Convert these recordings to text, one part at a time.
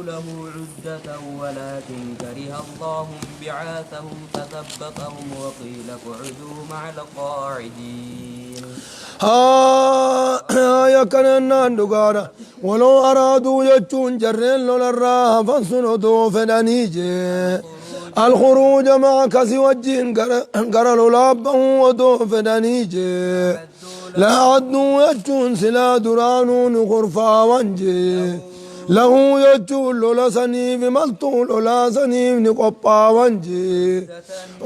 له عدة ولكن كره الله انبعاثهم فثبطهم وقيل اقعدوا مع القاعدين. Aya kanannaan dhugaadha. Waloo araaduu jechuun jarreen lolarraa hafan sun odoo fedhanii jee. Alkhuruuja macaka si wajjiin gara lolaa bahuu odoo fedhanii jee. La'adduu jechuun silaa duraanuu ni kurfaawan jee. Lahuu jechuun lola saniif imaltuu lolaa saniif ni qophaawan jee.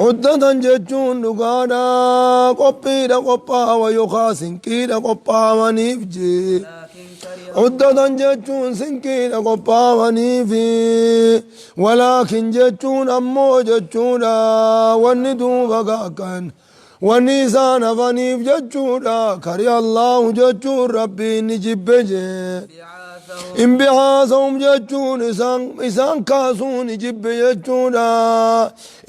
Uddatan jechuun dhugaadha qophiidha qophaawa yookaa sinqiidha qophaawaniif jee. Uddatan jechuun sinqiidha qophaawaniif walaakin jechuun ammoo jechuudha wanni duuba gaakkan wanni isaan hafaniif jechuudha kari Allahu jechuun Rabbiin ni jibbe jee. Inbi'aasahum jechuun isaan kaasuu ni jibbe jechuudha.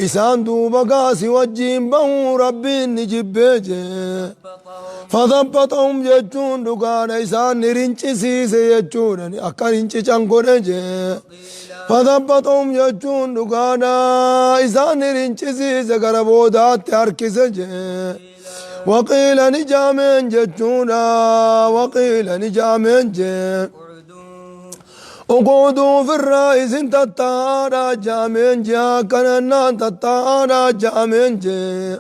Isaan duuba gaasi wajjiin bahuu Rabbiin ni jibbe jee. Fathabbatahum jechuun dhugaadha isaan ni rincisiise jechuudha akka rincican godhe jee. Fathabbatahum jechuun dhugaadha isaan ni rincisiise gara boodaatti harkise jee. Waqiila ni jaameen jechuudha waqiila ni jaameen jee. Uquduu firraa isin tattaadha jaameen jee akkanannaan tattaadha jaameen jee.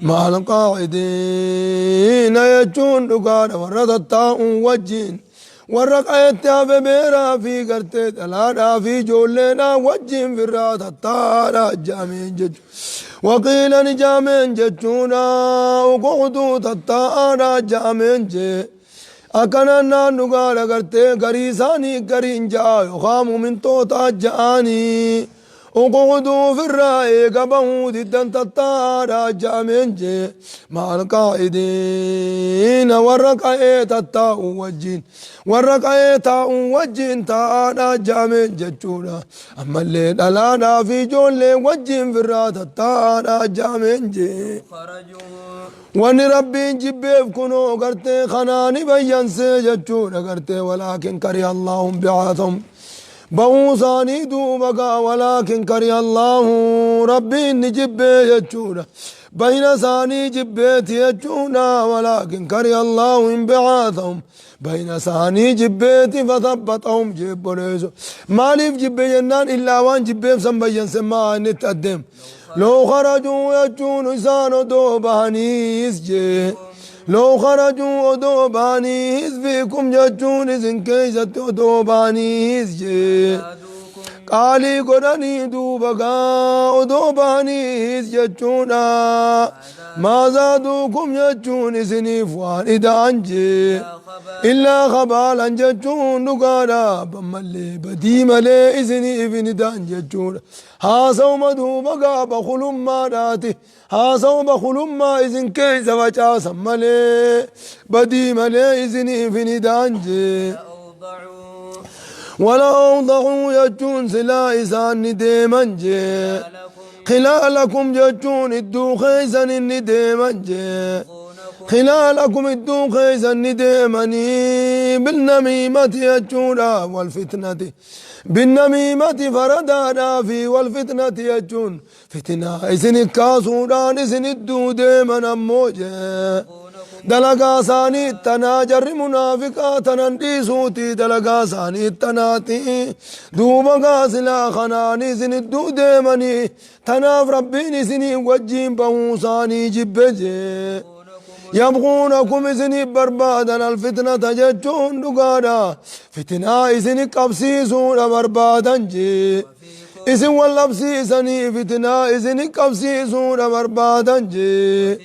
Maal qaa'idiina jechuun dhugaadha warra tattaa'uun wajjin warra qa'etti hafe beeraa fi gartee dhalaadhaa fi ijoolleedhaa wajjin firraa tattaadha jaameen jechuudha. Waqiila ni jaameen jechuudha uquduu tattaadha jaameen jee. Akkanannaan dhugaadha gartee garii isaanii gariin ja'a yookaan mumintoota ja'anii uquduu firraa eega bahuu diddan tattaadha ja'ameen jee maal qaa'idiina warra qa'ee tattaa'u wajjin warra qa'ee taa'u wajjin taa'aadha ja'ameen jechuudha ammallee dhalaadhaa fi ijoollee wajjin firraa tattaa'aadha ja'ameen jee. Wanni Rabbiin jibbeef kunoo gartee kanaa ni bayyansee jechuudha gartee walaakin kariha Allaahum bi'aathahum bahuu isaanii duuba gaa walaakin kariha Allaahu Rabbiin ni jibbee jechuudha bayna isaanii jibbeeti jechuudha walaakin kariha Allaahu hin bi'aathahum bayna isaanii jibbeeti fathabbatahum jeebboleessu maaliif jibbe jennaan illaa waan jibbeef san bayyanse maa inni itti addeem لو خرجوا jechuun isaan odoo bahaniis jee لو خرجوا odoo bahaniis فيكم jechuun isin keessatti odoo bahaniis jee qaalii godhanii duuba gaa odoo bahaniis jechuudha ما زادوكم jechuun isiniif waan ida'an jee illaa khabaalan jechuun dhugaadha ammallee badii malee isiniif hin ida'an jechuudha haasawuma duuba gaa bakulummaadhaati haasawuma bakulummaa isin keessa facaasan malee badii malee isiniif hin ida'an jee wala awda'uu jechuun silaa isaan ni deeman jee khilaalakum jechuun idduu keessan inni deeman jee khilaalakum idduu keessan ni deemanii bilnamiimati jechuudha walfitnati binnamiimati faradaadhaa fi walfitnati jechuun fitinaa isin kaasuudhaan isin idduu deeman ammoo jee dalagaa isaanii tanaa jarri munaafiqaa tanan dhiisuuti dalagaa isaanii tanaati duuba gaasilaa kanaan isin idduu deemanii tanaaf Rabbiin isinii wajjiin bahuu isaanii jibbe jee yabquunakum isinii barbaadan alfitnata jechuun dhugaadha fitinaa isini qabsiisuudha barbaadan jee isin wal dhabsiisanii fitinaa isini qabsiisuudha barbaadan jee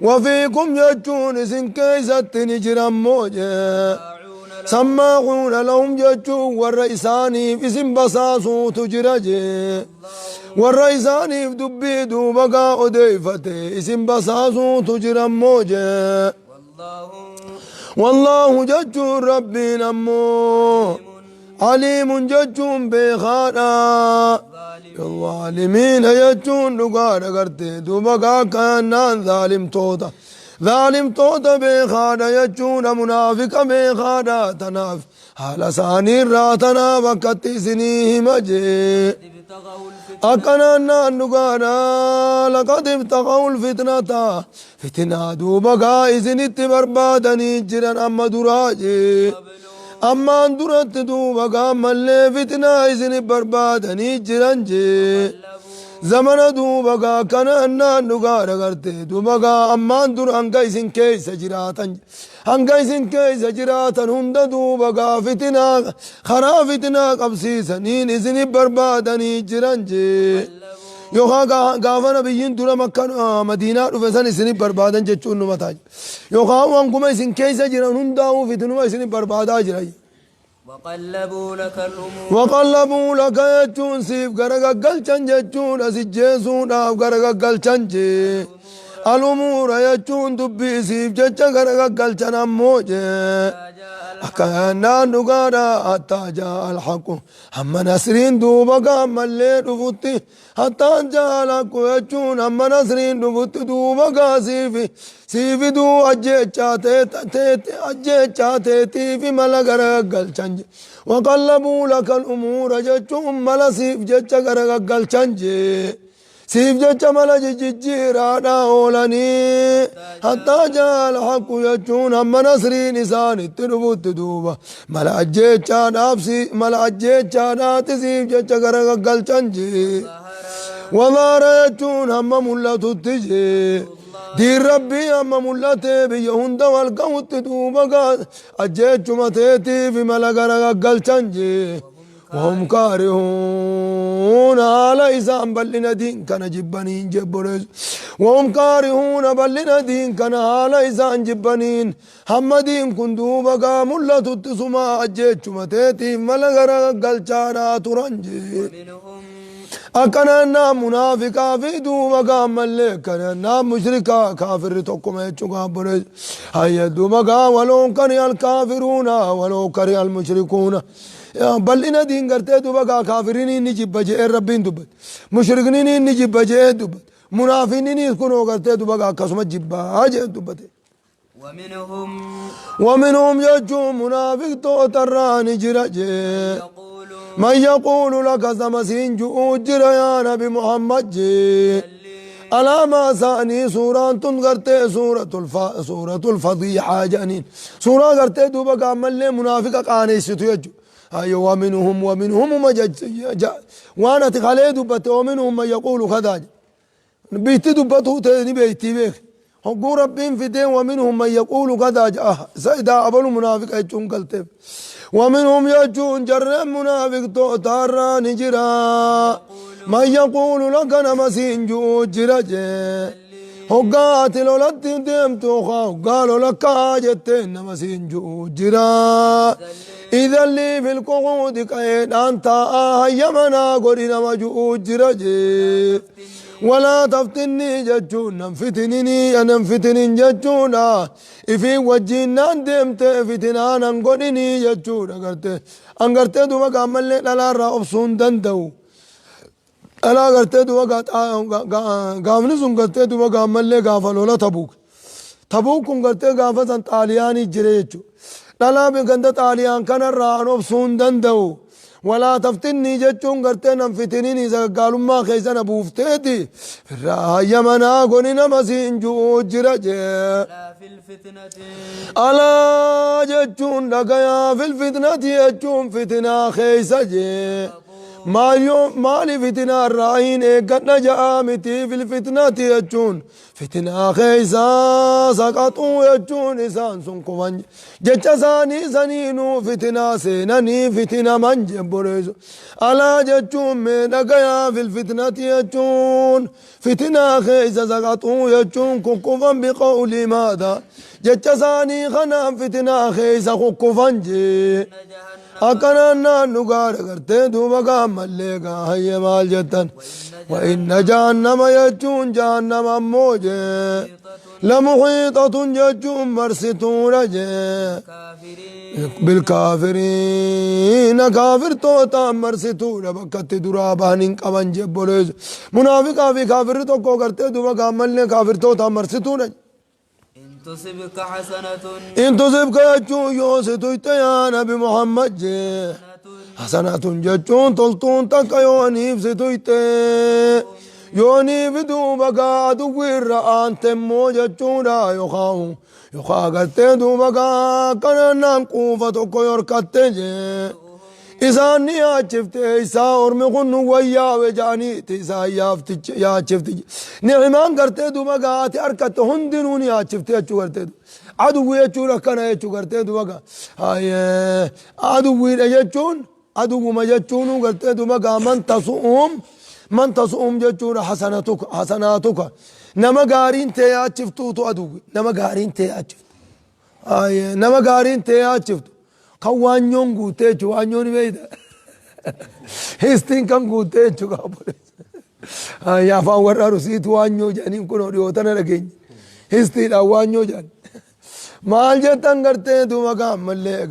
wafiikum jechuun isin keessatti ni jiran moojee sammaaquuna lahum jechuun warra isaaniif isin basaasuutu jira jee warra isaaniif dubbii duuba gaa odeeffate isin basaasuutu jira moojee wallaahu jechuun Rabbiin ammoo aliimun jechuun beekaadha zaalimiina jechuun dhugaadha gartee duuba gaa kanaan zaalimtoota zaalimtoota beekaadha jechuudha munaafiqa beekaadha tanaaf Haala isaanii irraa tanaaf akkatti isinii hima jee. ابتغوا الفتنة Akkanaan naan dhugaadha. Laqad ibtaqawul fitnata. Fitinaa duuba gaa isinitti barbaadanii jiran amma duraa jee. Ammaan duratti duuba gaa ammallee fitinaa isini barbaadanii jiran jee. Zamana duuba gaa kanaan naan dhugaadha gartee duuba gaa ammaan dura hanga isin keessa jiraatan hanga isin keessa jiraatan hunda duuba gaa fitinaa karaa fitinaa qabsiisaniin isini barbaadanii jiran jee. Yookaan gaafa nabiyyiin dura makka Madiinaa dhufe san isini barbaadan jechuun numa ta'a. Yookaan wanguma isin keessa jiran hundaa'uu fitinuma isini barbaadaa jira. وقلبوا لك الأمور وقلبوا لك jechuun siif garagaggalchan jechuudha si jeesuudhaaf garagaggalchan jee. Alumuura jechuun dubbii siif jecha garagaggalchan ammoo jee. جاء Akkanaan dhugaadha hattaa jaa alhaqu hamma nasriin duuba gaammallee dhufutti hattaa jaa alhaqu jechuun hamma nasriin dhufutti duuba gaa siifi siifiduu ajjeechaa teetiifi mala garagaggalchan je. Waqallabuu laka alumuura jechuun mala siif jecha garagaggalchan jee. Siif jecha mala jijjiiraadhaa oolanii hattaa jaal haqu jechuun hamma nasriin isaanitti dhufutti duuba mala ajjeechaadhaaf mala ajjeechaadhaati siif jecha garagaggalchan jee. Wadaara jechuun hamma mul'atutti jee. Diin rabbii hamma mul'atee biyya hunda wal ga'utti duuba ajjeechuma teetiif mala garagaggalchan jee. وهم كارهون على إسان بل لنا دين كان جبانين جبرز وهم كارهون بل لنا دين كان على إسان جبانين هم دين كن دوبا قام لا تتسما أجيتش متيتي ملغرا قلچانا ترنجي ومنهم akkana munaafiqaa fi duuba gaammallee akkana mushrikaa kaafirri tokkuma jechuu gaabbolees hayya duuba gaa waloo kari alkaafiruuna waloo kari almushrikuuna bal'ina diin gartee duuba gaa kaafiriin inni jibba je'ee rabbiin dubbate mushrikniin inni jibba je'ee dubbate munaafiqniin kunoo gartee duuba gaa akkasuma jibbaa je'ee dubbate. ومنهم ومنهم jechuun munaafiqtoota irraa ni jira jee. يقول من يقول لك سمسين جؤ جرى يا نبي محمد جي ألا ما سأني سورة تنغرتي سورة الفضيحة جانين سورة غرتي دوبا كامل لي منافق قاني ستو يجو أيوة ومنهم ومنهم ما جا وانا تخلي دوبته ومنهم من يقول كذا بيتي دوبته تاني بيتي بيك هقو ربين في دين ومنهم من يقول كذا جاء سيدا أبو المنافق يجون قلتب ومنهم يجون جر منافق تؤتر نجرا من يقول لك نمسين جو جرا هقات لولت ديمتو قالوا لك جتين نمسين جو جرا إذا اللي في القعود كأين أنت هيمنا قرنا مجو جرا ولا تفتني جتون نفتنني أنا فتنين جتونا إفي وجهنا دمت فتنا نقولني جتونا قرت أنقرت دوما كمل لا لا رأبسون دندو ألا قرت دوما قامني سون قرت دوما كمل قافلولا تبوك تبوك قرت قافة طالياني جريتشو لا لا بقند طاليان كان الرأبسون دندو ولا تفتني جتون قرتين فتنيني إذا قالوا ما خيزنا بوفتيتي في الرأي منا قولنا مسين جو جرجي لا في الفتنة ألا جتون لقيا في الفتنة جتون فتنة خيسة جي ما يوم ما لي فتنة الرأيين قد نجا متي في الفتنة يجون فتنة خيسة سقطوا يجون إنسان سنكوان جتش ساني سنينو فتنة سينني فتنة من جبرز ألا جتون من لقيا في الفتنة يجون فتنة خيسة سقطوا يجون كوكوان بقول ماذا جتش ساني خنا فتنة خيسة كوكوان جي جهنم akkana naannu gaara gartee duuba gaammallee gaa hayya maal jettan وإن جهنم jechuun jahannama ammoo jee lamuhiixatun jechuun marsituudha jee كافرين بالكافرين kaafirtootaan marsituudha bakkatti duraa bahan hin qaban jebboleessu munaafiqaa fi kaafirri tokko gartee duuba gaammallee kaafirtootaan marsituudha. إن تصبك حسنة In tusibka jechuun yoo si tuyte yaa Nabi Muhammad jee. Hasanatun jechuun toltuun takka yooniif si tuyte. Yooniif duuba gaa aduwwi irra aante immoo jechuudha yookaan yookaan gartee duuba gaa akkanannaan quufa tokko yorkatte jee. Isaan ni yaachifte isaa ormi kun nu wayyaawe jedhaniiti isaan yaachifte. Ni'imaan gartee duuba gaa ati harkatte hundinuu ni yaachifte jechuu gartee aduwwi jechuun akkana jechuu gartee duuba gaa. Aduwwiidha jechuun aduwwuma jechuun gartee duuba gaa man tasu'um man tasu'um jechuudha hasanatuka hasanaatuka nama gaariin tee yaachiftuutu aduwwi nama gaariin tee yaachiftu. Nama gaariin tee yaachiftu. Kan waanyoon guutee jechuudha waanyoon beeyta. Histiin kan guutee jechuudha obboleessa. Afaan warra Arusiitu waanyoo jedhaniin kun dhiyootana dhageenya. Histiidhaan waanyoo jedhan. Maal jettan gartee duuba gaammallee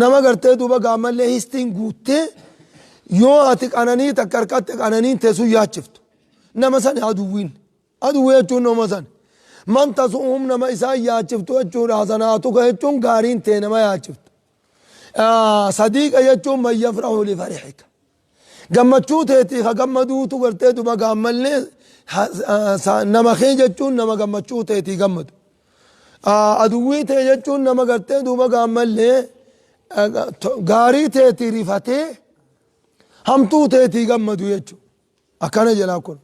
nama gartee duuba gaammallee histiin guuttee yoo ati qananii takka harkatte qananiin teessu yaachiftu. Nama sani aduwwiin. Aduwwii jechuun nama sani. Man tasu'um nama isaan yaachiftu jechuudha. Hasanaatuka jechuun gaariin tee nama yaachiftu. Sadiiqa jechuun man yafrahu li farihika. Gammachuu teetii ka gammaduutu gartee duba gaammallee nama kee jechuun nama gammachuu teetii gammadu. Aduwwii tee jechuun nama gartee duuba gaammallee gaarii teetii rifatee hamtuu teetii gammadu jechuudha. Akkana jedha kun.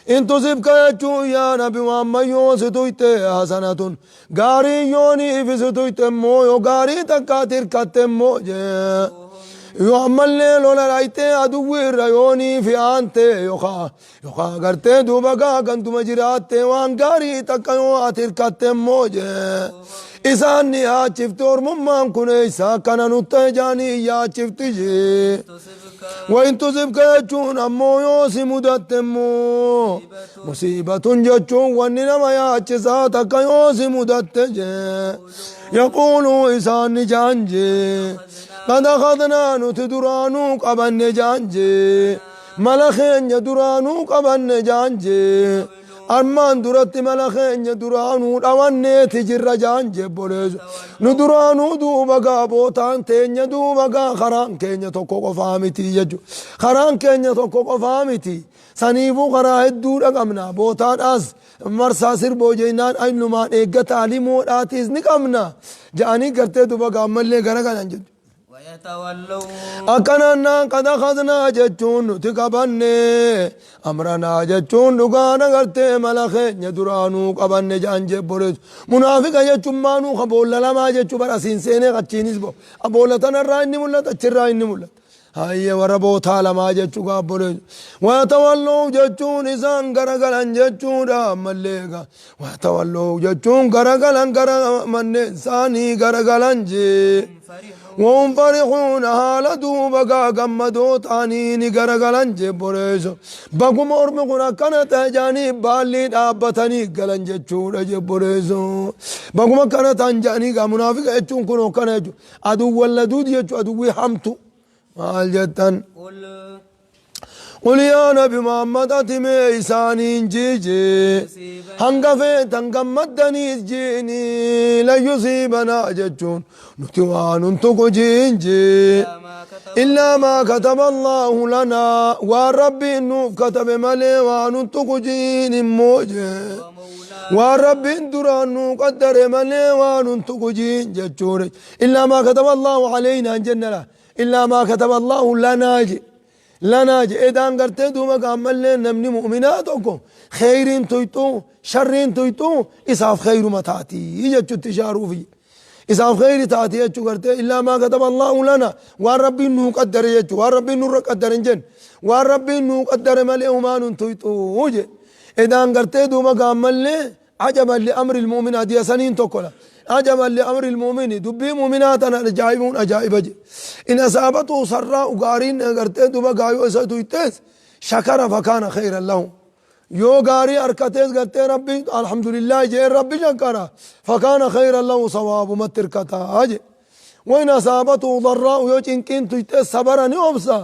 In tusibka jechuun yaa Nabi Muhammad yoo si tuyte hasanatun gaarii yooniif si tuyte immoo yoo gaarii takkaati hirkatte immoo jee. Yoo ammallee lola dhaytee aduwwi irra yooniif aante yookaan yookaan gartee duuba gaa ganduma jiraatte waan gaarii takka yoo ati hirkatte immoo jee. Isaan ni yaachifti ormummaan kun eessa akkana nutti jaanii yaachifti jee. تصبك Wain tusibka jechuun ammoo yoo si mudatte immoo musiibatun jechuun wanni nama yaachisaa takka yoo si mudatte jee. Yaquuluu isaan ni jaan jee. Qad akhadnaa nuti duraanuu qabanne jaan jee. Mala keenya duraanuu qabanne jaan jee. Armaan duratti mala keenya duraanuu dhawanneeti jirra jaan jebboleessu. Nu duraanuu duuba gaa bootaan teenya duuba gaa karaan keenya tokko qofaa miti jechuudha. Karaan keenya tokko qofaa miti. Saniifuu karaa hedduudha qabna. Bootaadhaas marsaa sirboo jennaan aynumaan eeggataa limoodhaatiis ni qabna. Ja'anii gartee duuba gaa ammallee gara galan jechuudha. ويتولوا Akkanannaan qad akhadnaa jechuun nuti qabanne amranaa jechuun dhugaana gartee mala keenya duraanuu qabanne ja'an jebboleessu. Munaafiqa jechuun maanuu ka boolla lamaa jechuu bara asiin seenee achiinis bo. Boolla tanarraa inni mul'ata achirraa inni mul'ata. Hayye warra bootaa lamaa jechuu gaabboleessu. Wayatawalloo jechuun isaan garagalan jechuudha ammallee egaa. Wayatawalloo jechuun garagalan gara manneen isaanii garagalan jee. فرحون وهم فرحون haala duuba gaa gammadoo ta'anii ni garagalan jebboleessu. Baguma ormi kun akkana ta'e jedhanii baallii dhaabbatanii galan jechuudha jebboleessu. Baguma akkana ta'an jedhanii gaa munaafiqa jechuun kun akkana jechuudha. Aduwwan laduud jechuudha aduwwii hamtu. Maal jettan? قل قل يا نبي محمد ati mee isaaniin jiiji. Hanga feetan gammaddaniis jiini lan yusiibanaa jechuun nuti waan huntuku jiin jee. ما كتب إلا ما كتب الله لنا والرب نوف كتب ملي وانتق جين موجه ومولانا والرب دران قدر ملي وانتق جين جتشوري إلا ما كتب الله علينا جنة إلا ما كتب الله لنا جي لنا جي إذا قرت دوما قام لي نمني مؤمناتكم خير تيتو شر تيتو إساف خير ما تأتي يجتشو تشارو فيه isaaf kheyri taate jechuu gartee illaa maa kataba Allahu lana waan rabbiin nuu qaddare jechuu waan rabbiin nurra qaddare hin jenne waan rabbiin nuu qaddare malee humaa nun tuyxuu je edaan gartee duuba gaammallee ajaban liamri lmu'min hadiya saniin tokko la ajaban liamri lmu'mini dubbii mu'minaa tana ajaa'ibuun ajaa'iba je in asaabatu sarraa'u gaariin gartee duuba gaayoo isa tuyxees shakara fakaana kheyran lahu yoo gaarii harkatees gartee rabbi alhamdulillah jee rabbi shakkara fakaana khayran lahu sawaabumatti hirkataa je wain asaabatu darraa'u yoo cinqiin tuyxee sabara ni obsa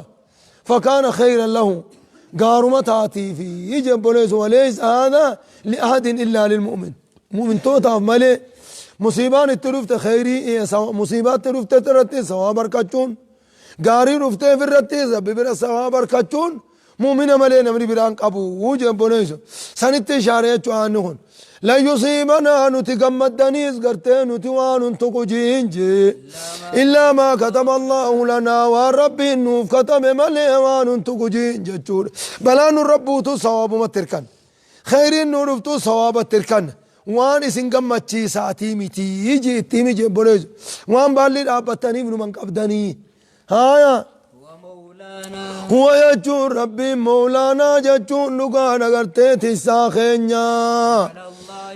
fakaana khayran lahu gaaruma taatiifi jebboleessu walaysa haadaa liahadin illaa lilmu'min. Mu'mintootaaf malee musiibaan itti dhufte kheyrii, musiibaa itti dhufte irratti sawaaba arkachuun, gaarii dhufteef irratti Rabbi bira sawaaba arkachuun mu'mina malee namni biraan qabu jee obboleeyso. Sanitti ishaare jechuu aanni kun. Lan yusiibanaa nuti gammaddaniis gartee nuti waan hun tuqu jiin jee. Illaa maa kataba Allaahu lanaa waan Rabbiin nuuf katabe malee waan hun tuqu jiin jechuudha. Balaan nurra buutu sawaabumatti hirkanna. Kheyriin nuu dhuftu sawaabatti hirkanna. Waan isin gammachiisaatii mitii jii itti himi jee obboleeyso. Waan baallii dhaabbattaniif numan qabdanii. Haaya. Huwa jechuun Rabbiin Mawlaanaa jechuun dhugaadha gartee tissaa keenya.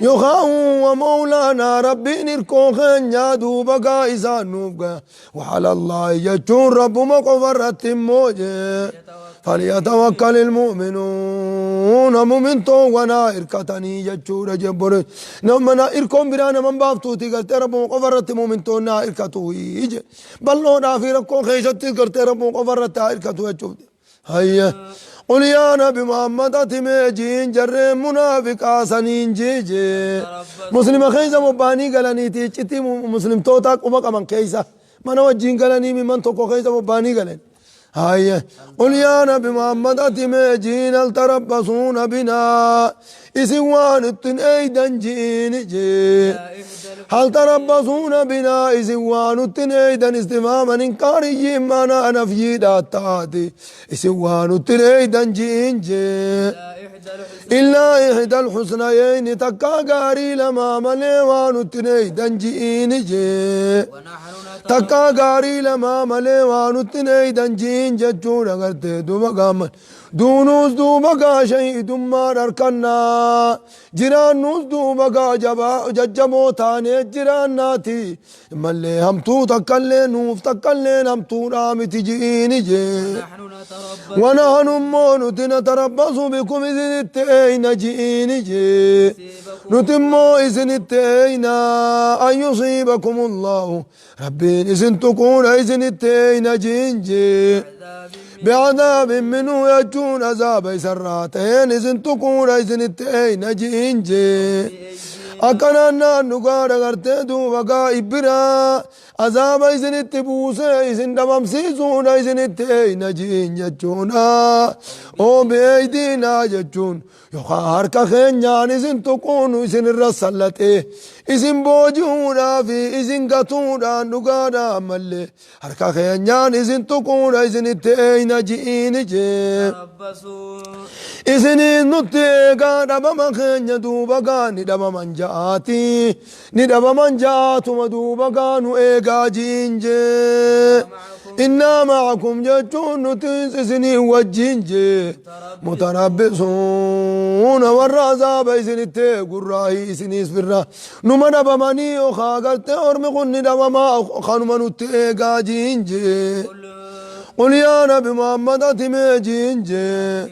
Yookaan huwa Mawlaanaa Rabbiin hirkoo keenya duuba gaa isaan nuuf gaya. Wa'alallaahi jechuun Rabbuma qofa irratti immoo jee. Falyatawakkalil mu'minuuna mu'mintoowwan haa hirkatanii jechuudha jebbore. Nama hirkoon biraa naman baaftuuti gartee Rabbuma qofa irratti mu'mintoonni haa hirkatu je. Bal'oodhaa fi rakkoo keessattis gartee Rabbuma qofa irratti haa hirkatu jechuuf. Hayya. Qul yaa Nabi Muhammad ati mee jiin jarreen munaafiqaa saniin jiije. Muslima keessa bobba'anii galaniiti iccitii muslimtootaa quba qaban keessa mana wajjiin galanii miman tokko keessa bobba'anii galan. Hayya. Qul yaa Nabi Muhammad ati mee jiin hal tarabbasuuna binaa isin waan ittiin eeydan jiin jee. Hal tarabbasuuna binaa isin waa nutti hin eeydan istifhaaman inkaariyyiin maanaa nafyiidhaa taati isin waa nutti hin eeydan ji'iin jee. Illaa ihdal husnayeyni takkaa gaarii lamaa malee waa nutti hin eeydan ji'iin jee. Takkaa gaarii lamaa malee waa nutti hin eeydan ji'iin jechuudha gartee duuba gaamman. Duunuus duuba gaa shahiidummaan harkannaa. Jiraannuus duuba gaa jabaa jajjaboo taanee jiraannaati. Mallee hamtuu takkallee nuuf takkalleen hamtuudhaa miti ji'iini jee. Wanahnu immoo nuti natarabbasu bikum isinitti eeyna ji'iini jee. Nuti immoo isinitti eeyna an yusiibakumullahu Rabbiin isin tuquudha isinitti eeyna ji'iin jee. Bi'adaabin minuu jechuun azaaba isarraa ta'een isin tuquudha isinitti eeyna ji'iin jee. Akkanaan naan dhugaadha gartee duuba gaa ibbiraa azaaba isinitti buusee isin dhabamsiisuudha isinitti eeyna ji'iin jechuudha. Oo bi'eeydiinaa jechuun Yookaan harka keenyaan isin tuquun isin irra sallaxee isin booji'uudhaa fi isin gatuudhaan dhugaadha ammallee harka keenyaan isin tuquudha isinitti eeyna ji'iini jee. Tarabbasuu. Isiniis nutti eegaa dhabama keenya duuba gaa ni dhabaman ja'aati ni dhabaman ja'aatuma duuba gaa nu eegaa ji'iin jee. Innaa ma'akum jechuun nutis isinii wajjin jee. Mutarabbisuuna warra azaaba isinitti eegurraahi isiniis birra numa dhabamanii yookaa gartee ormi kun ni dhabamaa kanuma nutti eegaa jiin jee. Qul yaa Nabi Muhammad ati mee jiin jee.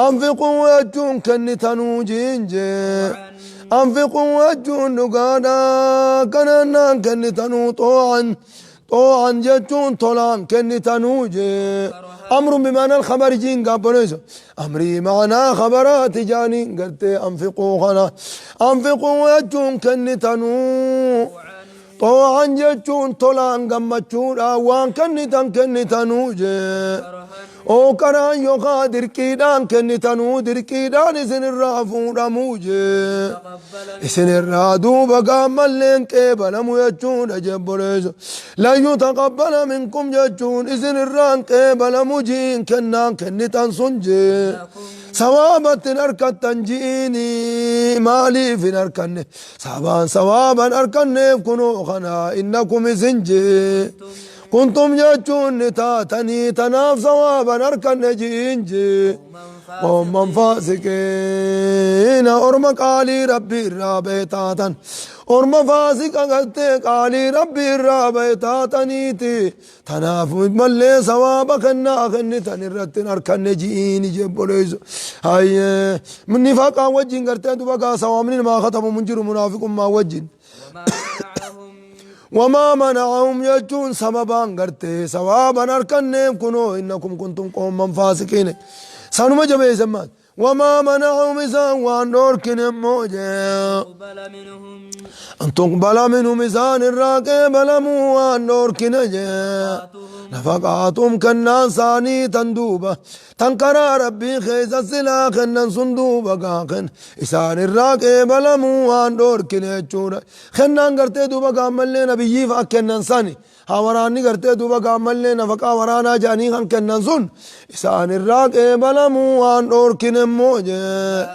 Anfiquu jechuun kennitanuu jiin jee. Anfiquu jechuun dhugaadha kanaan naan kennitanuu xoo'an. Xoo'an jechuun tolaan kennitanuu jee. Amrun bimaanal khabari jiin gaabboleessa. Amrii maanaa khabaraati jaaniin gartee anfiquu kana. Anfiquu jechuun kennitanuu. Xoo'an jechuun tolaan gammachuudhaan waan kennitan kennitanuu jee. Oo karaan yookaan dirqiidhaan kennitanuu dirqiidhaan isinirraa fuudhamuu jee. Isinirraa duuba gaammalleen qeebalamu jechuudha jebboleessa. Lan yutaqabbala minkum jechuun isinirraan qeebalamu jiin kennaan kennitan sun jee. Sawaabatti hin harkattan ji'iini maaliif hin harkanne? Saabaan sawaaban harkanneef kunoo kana innakum isin jee. Kuntum jechuun ni taatanii tanaaf sawaaban harkanne ji'iin jee. Qooman faasiqiina orma qaalii Rabbii irraa bahe taatan. Orma faasiqa galtee qaalii Rabbii irraa bahe taataniiti. Tanaaf mallee sawaaba kennaa kennitan irratti hin harkanne ji'iini jebboleessu. Hayyee nifaqaan wajjin gartee duba gaa sawaabni namaa katabamu hin jiru munaafiqummaa wajjin. Wamaa mana'ahum jechuun sababaan gartee sawaaban harkanneef kunoo innakum kuntum qooman faasiqiin. Sanuma jabeessan maal? Wamaa mana'uhum isaan waan dhoorkine immoo jee. تقبل منهم An tuqbala minhum isaan irraa qeebalamuu waan dhoorkine jee. Nafaqaatum kennaan isaanii tan duuba tan karaa rabbii keessa silaa kennan sun duuba gaa ken isaan irraa qeebalamuu waan dhoorkine jechuudha. Kennaan gartee duuba gaammallee nabiyyiif akka kennan sani haa waraanni gartee duuba gaammallee nafaqaa waraanaa jedhanii kan kennan sun isaan irraa qeebalamuu waan dhoorkine immoo jee.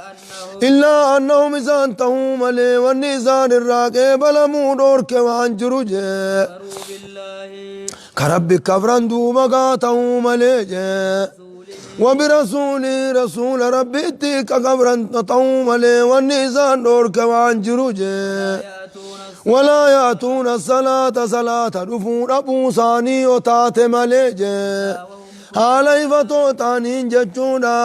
Illaa annahum isaan ta'uu malee wanni isaan irraa qeebalamuu dhoorke waan jiru jee. كفروا بالله Ka rabbi kafran duuba gaa ta'uu malee jee. وبرسوله رسول ربي ka kafran ta'uu malee wanni isaan dhoorke waan jiru jee. يأتون ولا يأتون الصلاة صلاة dhufuu dhabuu isaanii yoo taate malee jee. Haala ifatoo ta'aniin jechuudha.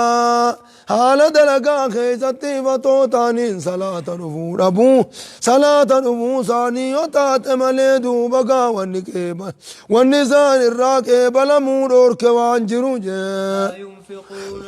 Haala dalagaa keessatti ifatoo ta'aniin salaata dhufuu dhabuu. Salaata dhufuu isaanii yoo taate malee duuba gaa wanni qeeba. Wanni isaan irraa qeebalamuu dhoorke waan jiru jee. لا ينفقون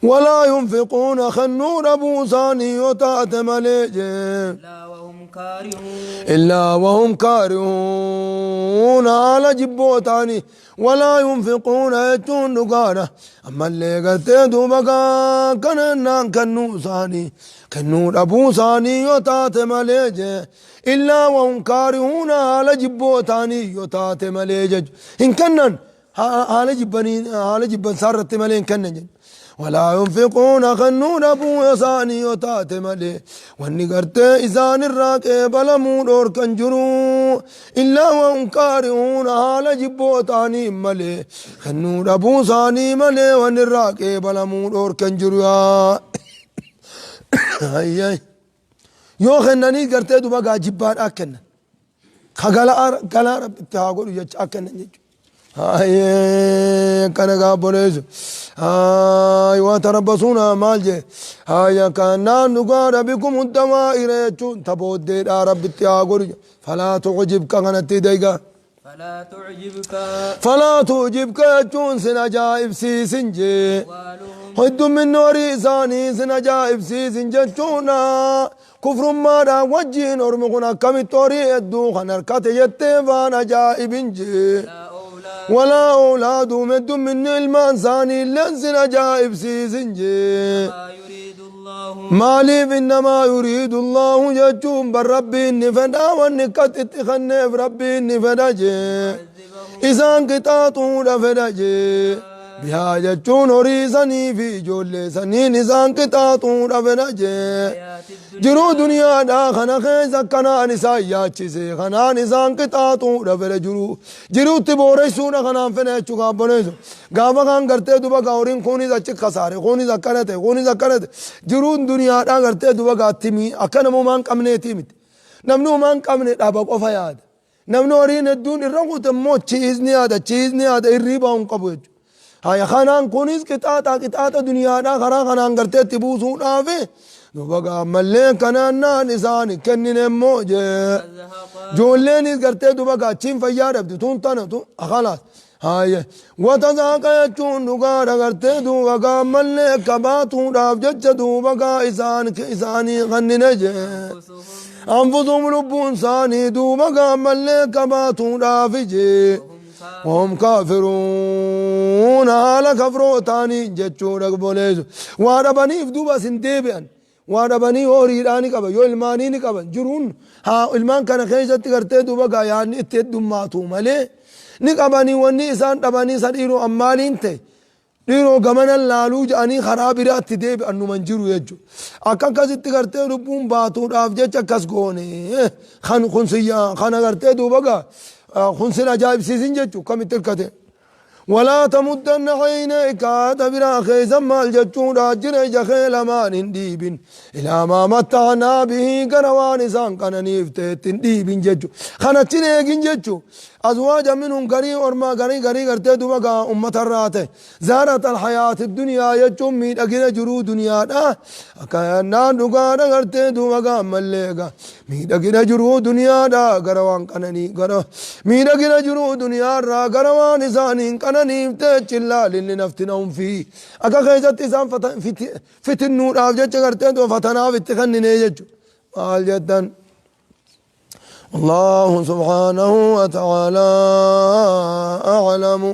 ولا ينفقون kennuu dhabuu isaanii yoo taate malee jee. إلا وهم كارهون إلا وهم كارهون haala jibboo ta'anii ولا ينفقون jechuun dhugaadha. Ammallee gartee duuba gaa kanannaan kennuu isaanii kennuu dhabuu isaanii yoo taate malee jee. إلا وهم كارهون haala jibboo ta'anii yoo taate malee jechu. Hin kennan haala jibbanii haala jibban isaarratti malee hin kennan jechuudha. ولا ينفقون kennuu dhabuu isaanii yoo taate malee wanni gartee isaan irraa qeebalamuu dhoorkan jiru إلا وهم كارهون haala jibboo ta'anii malee kennuu dhabuu isaanii malee wanni irraa qeebalamuu dhoorkan jiru yaa Ayyay. Yoo kennanii gartee duba gaa jibbaadhaa kennan ka galaa rabbitti haa godhu jecha akka kennan jechuudha. Hayyee kana gaabboleessu. Hayi وتربصون maal jee. Hayya kanaan dhugaadha بكم الدوائر jechuun tabooddeedhaa rabbitti haa godhu. فلا تعجبك kanatti deega. فلا تعجبك فلا تعجبك jechuun sin ajaa'ibsiisin jee. أموالهم Heddumminni horii isaanii sin ajaa'ibsiisin jechuudha. Kufrummaadhaan wajjiin ormi kun akkamitti horii hedduu kan harkate jettee faan ajaa'ibin jee. لا أولاد ولا أولادهم heddumminni ilmaan isaanii illeen sin ajaa'ibsiisin jee. ما يريد الله Maaliif إنما يريد الله jechuun bar rabbiin ni fedha wanni akkas itti kenneef rabbiin ni fedha jee. يعذبهم Isaan qixaaxuudha fedha jee. بها jechuun horii sanii fi ijoollee saniin isaan qixaaxuudha fedha jee. الحياة الدنيا Jiruu duniyaadhaa kana keessa akkanaan isaan yaachise kanaan isaan qixaaxuudha fedha jiru jiruutti booressuudha kanaan fedha jechuu gaabboleessu gaafa kan gartee duba gaa horiin kunis achi kasaare kunis akkana ta'e kunis akkana ta'e jiruun duniyaadhaa gartee duba gaatti akka namumaan qabneetii miti namni humaan qabne dhaba qofa yaada namni horiin hedduun irra kute immoo chiisni yaada chiisni yaada hirriibaa hin qabu jechuudha. Haya kanaan kunis qixaaxa qixaaxa duniyaadhaa karaa kanaan gartee itti buusuudhaafi duuba gaammallee kanaan naan isaan kennine immoo jee. تزهق Ijoolleenis gartee duuba gaachiin fayyaa dhabdi tun tana tun خلاص. Haya وتزهق jechuun dhugaadha gartee duuba gaammallee kabaatuudhaaf jecha duuba gaa isaan isaanii kennine jee. أنفسهم أنفسهم lubbuun isaanii duuba gaammallee kabaatuudhaaf jee. وهم وهم كافرون haala kafroo ta'anii jechuudha boleessu waa dhabaniif duuba isin deebi'an waa dhabanii horiidhaa ni qaban yoo ilmaanii ni qaban jiruun haa ilmaan kana keessatti gartee duuba gaa yaadni itti heddummaatu malee ni qabanii wanni isaan dhabanii isa dhiiroo ammaaliin ta'e dhiiroo gamanan laaluu jedhanii karaa biraatti deebi'an numan jiru jechuudha. Akka akkasitti gartee lubbuun baatuudhaaf jecha akkas goone kan kun siyyaa kana gartee duuba gaa kun sin ajaa'ibsiisin jechuudha kamitti hirkate. ولا تمدن عينيك تبرا خيزا maal jechuudha jira ija kee lamaan hin dhiibin إلى ما متعنا به gara waan isaan qananiif ta'etti hin dhiibin jechu kanachin eegin jechu أزواجا منهم garii ormaa garii garii gartee duba gaa ummatarraa ta'e زهرة الحياة الدنيا jechuun miidhagina jiruu duniyaadha akkannaan dhugaadha gartee duba gaa ammallee gaa miidhagina jiruu duniyaadha gara waan qananii gara miidhagina jiruu duniyaarraa gara waan isaaniin qananii qananiiftee achi hin laalin linaftinahum fiihi akka keessatti isaan fitinnuudhaaf jecha gartee du'a fatanaaf itti kenninee jechu maal jettan Allahu subhaanahu wa ta'ala a'lamu.